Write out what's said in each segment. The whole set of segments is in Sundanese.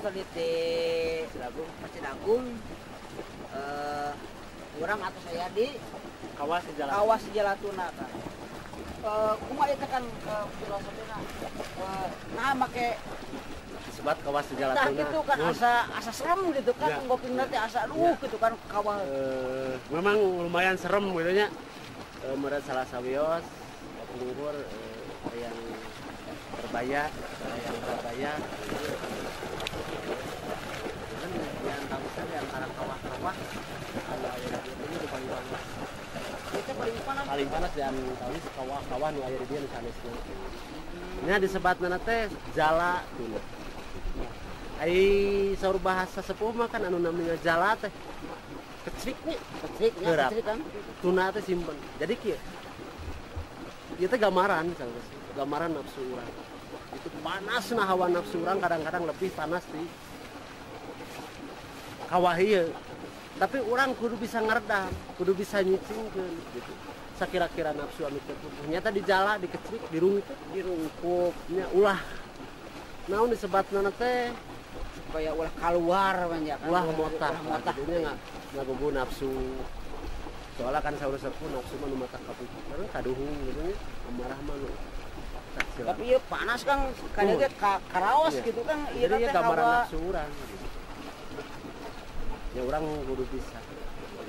tadi di Masjid Agung, urang atau saya di Kawah Si Jalatuna. Kawah Si Jalatuna kan. Kumaha itu kan filosofina. Nah make disebat Kawah Si Jalatuna. Nah gitu kan asa serem gitu kan, ya. Ngopingna teh asa aduh gitu kan kawah. Memang lumayan serem gitu nya. Meureun salah sawios kapungkur yang berbaya, yang berbaya. Kan yang tahu di antara kawah-kawah anu aya di dieu ini paling panas. Itu paling panas. Paling panas di antawis kawah-kawah nu aya di dieu nu sanesna. Nya disebatna teh jala tuna. Ai saur bahasa sepuh mah kan anu namanya jala teh kecriknya, kecriknya, kecrik kan. Tuna teh simpen. Jadi kieu. Ieu teh gambaran gambaran nafsu urang. Itu panas nah hawa nafsu urang kadang-kadang lebih panas di kawah ieu. Tapi orang kudu bisa ngeredam, kudu bisa nyicingkeun gitu. Sakira-kira nafsu anu teu pupuh nyata dijala, dikecrik, dirungkup, dirungkup nya ulah. Naon disebatna teh supaya ulah keluar banyak kan. Ulah motah, nya ngagugu nafsu. Soalnya kan saur sepuh nafsu mah nu matak kapupuh, karena kaduhung gitu nya, amarah mah nu. Tapi ieu panas kan, kadang ge karaos gitu kan, ieu teh gambaran nafsu urang gitu. Ya orang kudu bisa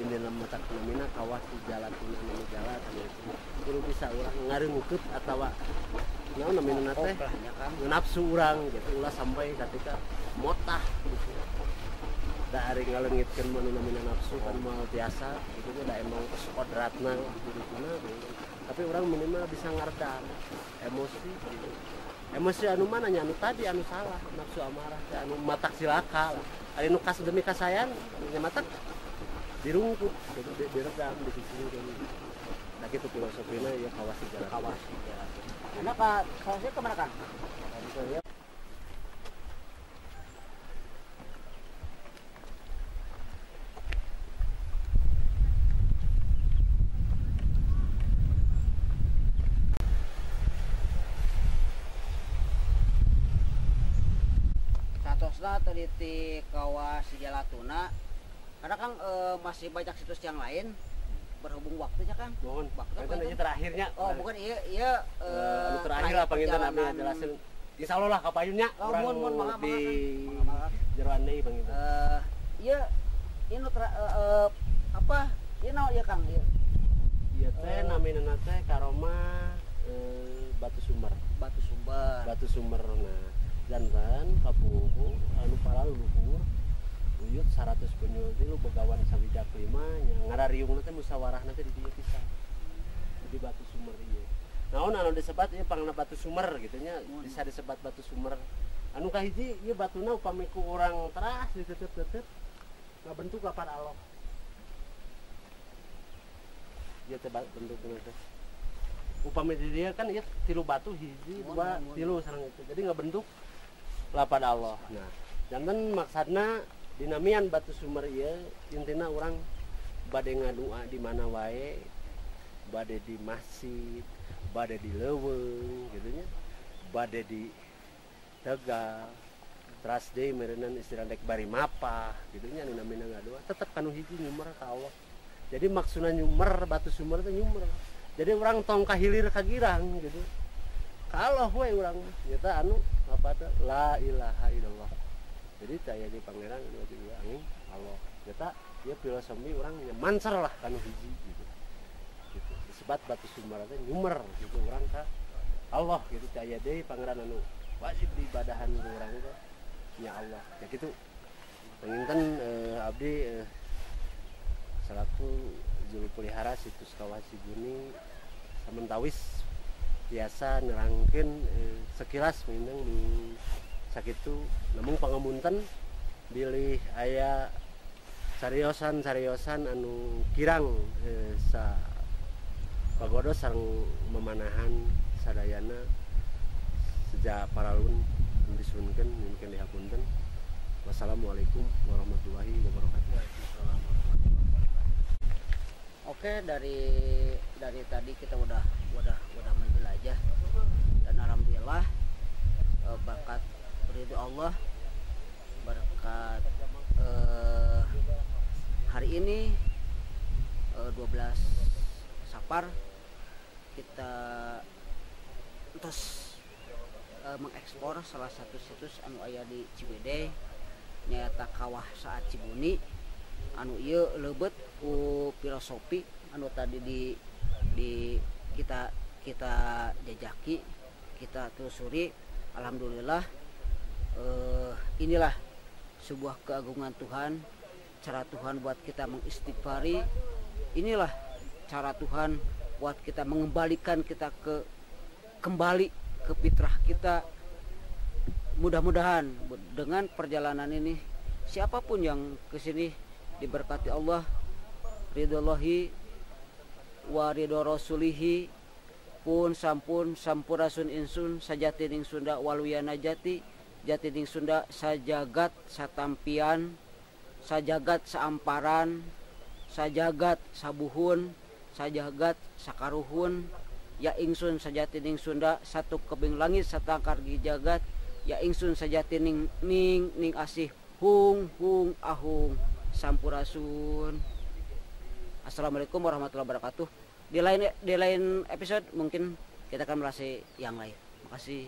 ini dalam mata namina kawah Si Jalatuna nama jala kudu bisa orang ngareungkeut atawa naon namina teh nafsu urang gitu ulah sampai ketika motah gitu. Da ari ngaleungitkeun mah namina nafsu kan moal tiasa gitu nya da emang geus kodratna kuduna gitu. Tapi orang minimal bisa ngaredam emosi gitu. Emosi anu mana nya anu tadi anu salah nafsu amarah teh anu matak silaka lah. Ari nu kas demi kasayan nya matak dirungkup gitu, diredam disisihkeun. Nah kitu filosofina ya Kawah Si Jalatuna. Kawah Si Jalatuna. Kenapa kawahnya kemana Kang? Satosna tadi di Kawah Si Jalatuna. Karena kan masih banyak situs yang lain berhubung waktunya kan. Mohon. Waktu itu terakhirnya. Oh, bukan iya terakhir lah panginten abdi jelasin. Insyaallah lah kapayunnya. Oh, mohon mangga di jeroan deui panginten. Iya ini apa? Ieu naon ieu Kang ieu? Ieu teh namina teh karomah Batu Sumber. Batu Sumber. Batu Sumber nah. Jantan kapuhu anu paraluhur uyut 100 penyul tilu begawan sawidak lima nya ngarariungna teh musyawarahna teh di dieu pisan. Di Batu Sumber ieu. Naon anu disebat ieu pangna Batu Sumber gitu nya, bisa disebat Batu Sumber. Anu kahiji ieu batuna upami ku urang teras ditutup-tutup ngabentuk lapan Allah. Ieu teh bentukna teh. Upami di dieu kan ieu tilu batu hiji, dua, tilu sareng itu. Jadi ngabentuk lapan Allah. Nah, janten maksudna dinamian Batu Sumber ieu intina urang bade ngadua di mana wae, bade di masjid, bade di leuweung gitu nya, bade di Tegal, teras deui meureunan istilah dek bari mapah gitu nya anu namina ngadua tetep kanu hiji nyumer ka Allah. Jadi maksudna nyumer Batu Sumber teh nyumer. Jadi urang tong ka hilir ka girang gitu. Ka Allah we urang nyata anu apa teh la ilaha illallah. Jadi taya di pangeran anu wajib angin Allah. Nyata ieu filosofi urang nya mancer lah kanu hiji gitu. Gitu. Disebat Batu Sumber teh nyumer gitu urang ka Allah gitu taya deui pangeran anu wajib diibadahan ku urang teh nya Allah. Ya kitu. Panginten abdi selaku juru pelihara situs Kawah Ciguni samentawis biasa nerangkeun sekilas mindeng sakitu namung pangamunten bilih aya cariosan-cariosan anu kirang sa pagodo sareng memanahan sadayana sejak paralun disuhunkeun mungkin dihapunten. Wassalamualaikum warahmatullahi wabarakatuh. Oke, dari tadi kita udah menjelajah dan alhamdulillah berkat ridho Allah ini 12 Sapar kita terus mengekspor salah satu situs anu aya di Ciwidey, nyaeta Kawah Saat Cibuni, anu ieu lebet ku filosofi anu tadi di kita kita jajaki, kita telusuri. Alhamdulillah, inilah sebuah keagungan Tuhan, cara Tuhan buat kita mengistighfari. Inilah cara Tuhan buat kita mengembalikan kita kembali ke fitrah kita. Mudah-mudahan dengan perjalanan ini siapapun yang kesini diberkati Allah, ridhollahi wa ridho rasulihi, pun sampun sampurasun insun sajatining Sunda waluyana jati jatining Sunda sajagat satampian sajagat saamparan sajagat sabuhun sajagat sakaruhun ya ingsun sajatining Sunda satu kebing langit satangkar gi jagat ya ingsun sajatining ning ning asih hung hung ahung sampurasun. Assalamualaikum warahmatullahi wabarakatuh. Di lain episode mungkin kita akan merasa yang lain. Makasih.